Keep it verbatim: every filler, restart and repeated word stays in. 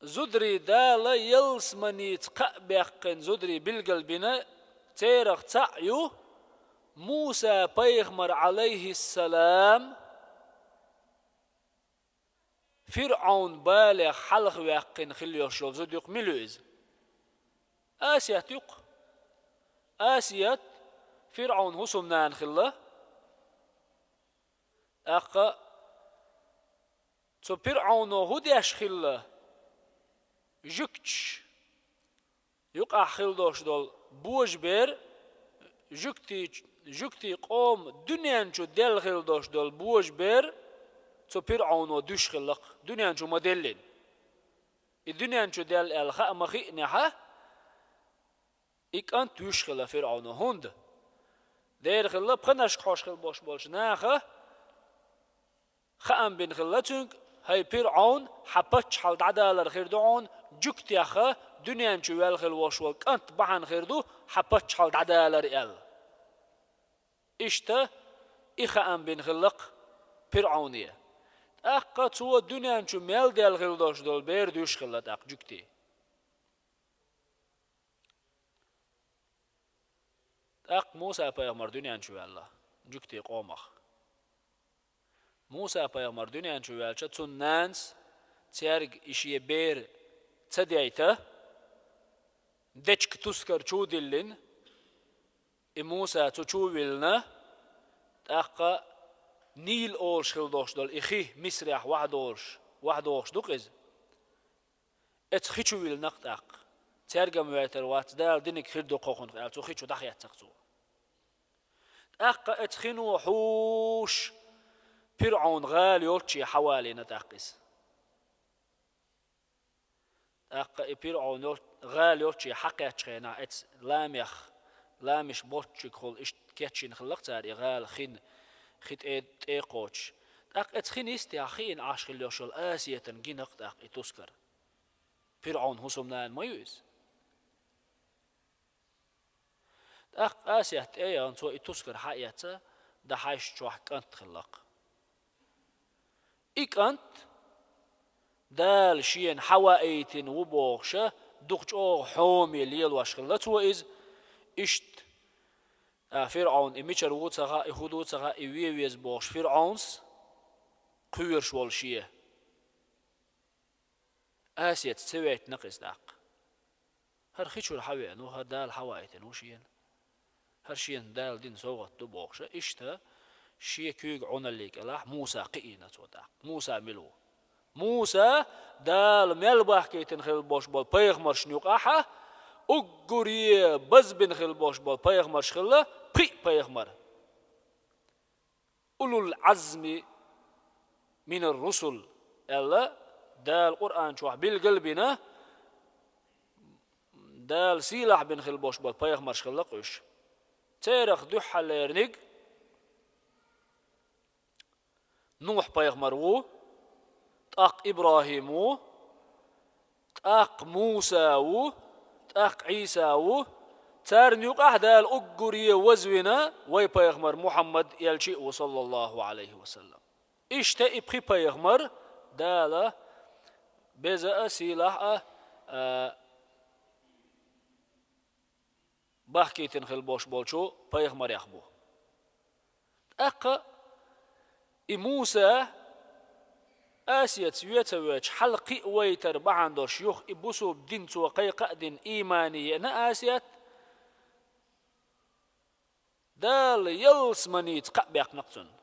Зударий Дала ялсаманица кхаъ баьккхина зударий билгалбина, царах цаӀ ю Муса пайхамар, Ӏалайхиссалам, ФирӀовн балех хьалхаваьккхина хила йолуш йолу зуда юкъа мила ю иза? Асият юкъа. Асият ФирӀовн хӀусамнана хилла. ТӀаккха цу ПирӀовно хӀун деш хилла? Жуьгташ юкъахь хила долуш долу божабер, жуьгтий, жуьгтийн къоман дуьнен чу делла хила долуш долу божабер цу ПирӀовно дуьш хилла-кх, дуьнен чу ма-деллина. И дуьнен чу делла аьлла хаа ма-хиънехь, и кӀант вуьш хилла ФирӀовно. ХӀунда? Дера хилла, пханашка хьош хила болуш болчу наха хаам бина хилла цуьнга: «ХӀай ПирӀовн, хьан паччахьалла дӀадалар хир ду хьуна, жуьгтех дуьнен чу ваьлла хила волуш волу кӀант бахьана хир ду хьан паччахьалла дӀадалар», — аьлла. Иштта и хаам бина хилла-кх ПирӀовне. ТӀаккха цо дуьнен чу мел делла хила долуш долу бер дуьш хилла тӀаккха жуьгтий. ТӀаккха Муса-пайхамар дуьнен чу ваьлла жуьгтийн къомах. Муса-пайхамар дуьнен чу ваьлча, цуьнан нанас цаьрга и шен бер ца дайта, дечка тускар чу а диллина, и Муса цу чу а виллина, тӀаккха Нил олуш хила долуш долу и хи, Мисрехь вахьа долуш, вахьа догӀуш ду-кх иза. Эцу хи чу виллина-кх тӀаккха. Цаьрга-м вайтар вац, Дала динарг хир ду кхунах аьлла, цу хи чу дӀахецна-кх цо. ТӀаккха эцу хино хьуш, ПирӀовн гӀала йолчче хьавалийна тӀаккха иза. ТӀаккха и ПирӀовн йол-, гӀала йолчче хьакхаьччу хенахь, эцу ламех, ламеш болччуьнгахула иштта кечйина хилла-кх цара и гӀала, хин, хи тӀе-, тӀе а кхочуш. ТӀаккха эцу хин йистехь хиъна Ӏаш хила йолуш йолу Асиятан гина-кх тӀаккха и тускар. ПирӀовн хӀусамнана ма ю иза. ТӀаккха Асият тӀе а яхана, цо и тускар схьаэцна, дӀахьаьжча чохь кӀант хилла-кх. И кӀант Дала шена схьаваийтина ву бохуш, дукха чӀогӀа хьоме лелош хилла цо иза. Иштта, а, ФирӀовн и мичара ву ца хаьа, и хӀун ду ца хаьа, и вен веза бохуш, ФирӀовнас кхоьруш волу шен. Асиятас ца вейтина-кх иза тӀаккха. ХӀара хи чуьра схьавеана ву, хӀара Дала схьаваийтина ву шена. ХӀара шена Дала дина совгӀат ду бохуш, иштта шен куьйга Ӏуналлин кӀелахь Муса кхиийна цо тӀаккха. Муса мила ву? Муса Дала мел бахкийтина хила болуш болу пайхамаршна юкъахь уггаре базбина хила болуш болу пайхамарш хилла, пхиъ пайхамар. «Улул Ӏазми минар русул», — аьлла, Дала Къуръан чохь билгал а бина, Дала сийлахь бина хила болуш болу пайхамарш хилла-кх уьш. Церах дуьххьарлерниг Нухь-пайхамар ву, тӀаккха ИбрахӀим ву, тӀаккха Муса ву, тӀаккха Ӏийса ву. Царна юкъахь Дала уггаре вазвина вай пайхамар Мухьаммад элча а ву, саллаллаху Ӏалайхи ва саллам. Иштта и пхи пайхамар Дала беза а, сийлахь а, а, бахкийтина хила болуш болчу пайхамарех бу. ТӀаккха и Муса Асиятас вен ца воьдуш, хьалакхиъна вайтар бахьана долуш, юха и бусулба дин цо кхайкха а дина, иймане еана Асият, Дала ялсаманица кхаъ баьккхина-кх цунна.